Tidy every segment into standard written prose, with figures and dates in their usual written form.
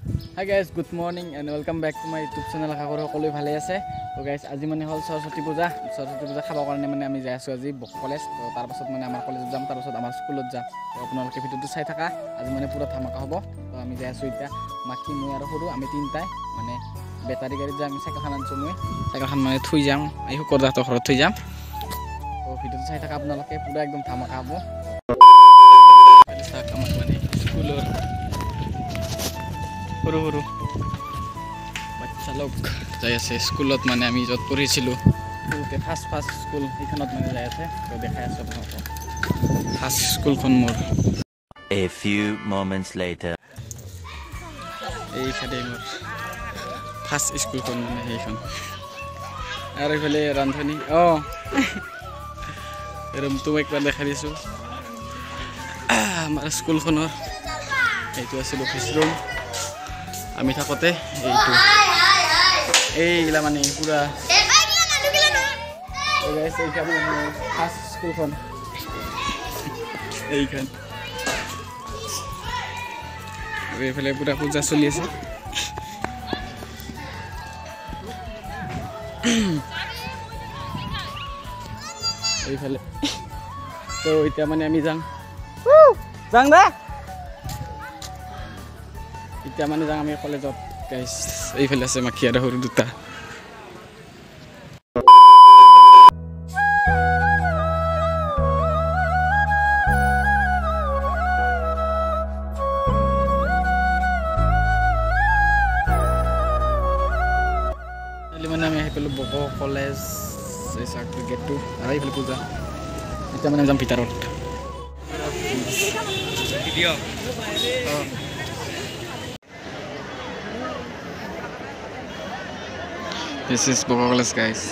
Hi guys, good morning and welcome back to my YouTube channel. আশা কৰোঁ সকলোৱে ভালে আছে। তো গাইজ, আজি মানে হ'ল সৰস্বতী পূজা। সৰস্বতী পূজা খাবৰ কাৰণে মানে আমি যাই আছোঁ আজি বকো কলেজ। তো তাৰপাছত মানে আমাৰ কলেজত যাম, তাৰপাছত আমাৰ স্কুলত যাম। তো আপোনালোকে ভিডিঅ'টো চাই থাকা, আজি মানে পূৰা ধামাকা হ'ব। তো আমি যাই আছোঁ এতিয়া, মাখি, মই আৰু সৰু, আমি তিনিটাই মানে বেটাৰী গাড়ীত যাম। আমি চাইকেলখন আনিছোঁ, মই চাইকেলখন মানে থৈ যাম, এই শুকৰ দাহঁতৰ ঘৰত থৈ যাম। তো ভিডিঅ'টো চাই থাকা আপোনালোকে, পূৰা একদম ধামাকা হ'ব। চাওক, আমাৰ মানে স্কুলৰ সৰু সৰু বাচ্চা লোক যাই আছে স্কুলত। মানে আমি য'ত পঢ়িছিলোঁ সৰুতে, ফাৰ্ষ্ট ফাৰ্ষ্ট স্কুল, সেইখনত মানে যাই আছে। তো দেখাই আছোঁ আপোনালোকক ফাৰ্ষ্ট স্কুলখন মোৰ। A few moments later. এইখানে মোৰ ফাৰ্ষ্ট স্কুলখন মানে সেইখন। আৰু এইফালে ৰান্ধনী। অঁ, ৰুমটো একবাৰ দেখাই দিছোঁ আমাৰ স্কুলখনৰ। এইটো আছিল অফিচ ৰুম আমি থাকোঁতে। এইটো এইগিলা মানে পুৰা এইখন মানে ফাৰ্ষ্ট স্কুলখন এইখন। আৰু এইফালে পুৰা পূজা চলি আছে। এইফালে তো এতিয়া মানে আমি যাম, যাং দা। এতিয়া মানে যাম আমি কলেজত গাইছ। এইফালে আছে মাখি আৰু সৰু দুটা। মানে আমি আহি পালোঁ বকো কলেজ, এই চাওক গেটটো, আৰু এইফালে পূজা। এতিয়া মানে যাম ভিতৰত। অঁ, This is Boko College, guys.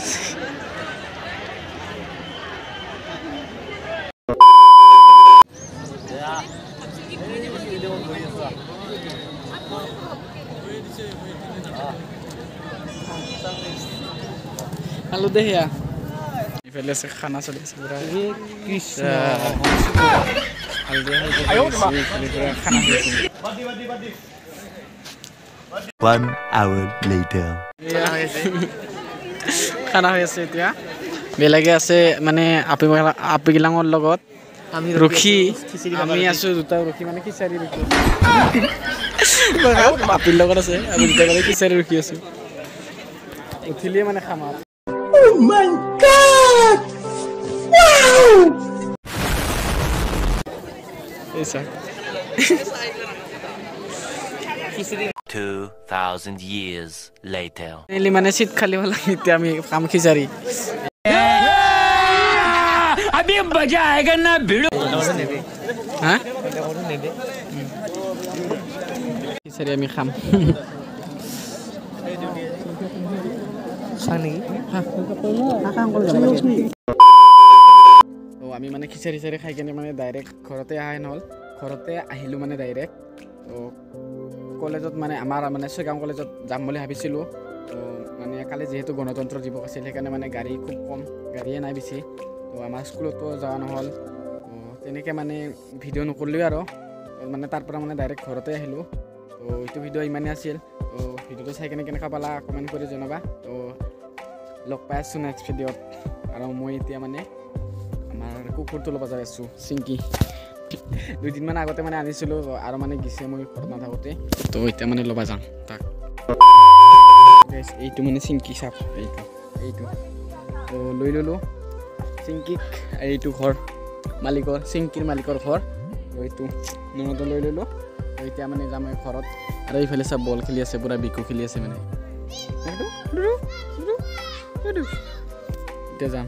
Hello Dihya, ইফালে আছে খানা চলি আছে পুৰা। কৃষ্ণ, হালধীয়া হালধীয়া, ইফালে পুৰা খানা হৈ আছে। One hour later. খানা হৈ আছে এতিয়া। বেলেগে আছে মানে আপি আপিগিলাঙৰ লগত ৰখি, আমি আছো দুটা ৰখি, মানে খিচাৰি ৰখি আপিৰ লগত আছে। আমি দুটা মানে খিচাৰি ৰখি আছো, উঠিলেই মানে খাম আৰু। এই চাওক। 2,000 years later. Finally মানে চিট খালি পালাম, এতিয়া আমি কাম খিচাৰি। अभी मजा आएगा ना भिड़ो। হা, খিচাৰি আমি খাম নেকি? তো আমি মানে খিচাৰি চাৰি খাই কেনে মানে ডাইৰেক্ট ঘৰতে অহাই নহ'ল, ঘৰতে আহিলোঁ মানে ডাইৰেক্ট। তো কলেজত মানে আমাৰ মানে ছয়গাঁও কলেজত যাম বুলি ভাবিছিলোঁ। তো মানে কালি যিহেতু গণতন্ত্ৰ দিৱস আছিল, সেইকাৰণে মানে গাড়ী খুব কম, গাড়ীয়ে নাই বেছি। তো আমাৰ স্কুলতো যোৱা নহ'ল। তো তেনেকৈ মানে ভিডিঅ' নকৰিলোঁ আৰু মানে তাৰ পৰা মানে ডাইৰেক্ট ঘৰতে আহিলোঁ। তো এইটো ভিডিঅ' ইমানেই আছিল। তো ভিডিঅ'টো চাই কেনে কেনেকুৱা পালা কমেণ্ট কৰি জনাবা। তো লগ পাই আছোঁ নেক্সট ভিডিঅ'ত। আৰু মই এতিয়া মানে আমাৰ কুকুৰটো ল'ব যাই আছোঁ, চিংকি। দুদিনমান আগতে মানে আনিছিলোঁ আৰু মানে গিছে মই ঘৰত নাথাকোঁতে। তো এতিয়া মানে ল'ব যাম তাক। Guys, এইটো মানে চিংকি চাপ, এইটো এইটো। তো লৈ ল'লোঁ চিংকিক। এইটো ঘৰ মালিকৰ, চিংকিৰ মালিকৰ ঘৰ। তো এইটো ননদো লৈ ল'লোঁ। তো এতিয়া মানে যাম মই ঘৰত। আৰু এইফালে চব বল খেলি আছে, পূৰা বিকু খেলি আছে মানে। এতিয়া যাম।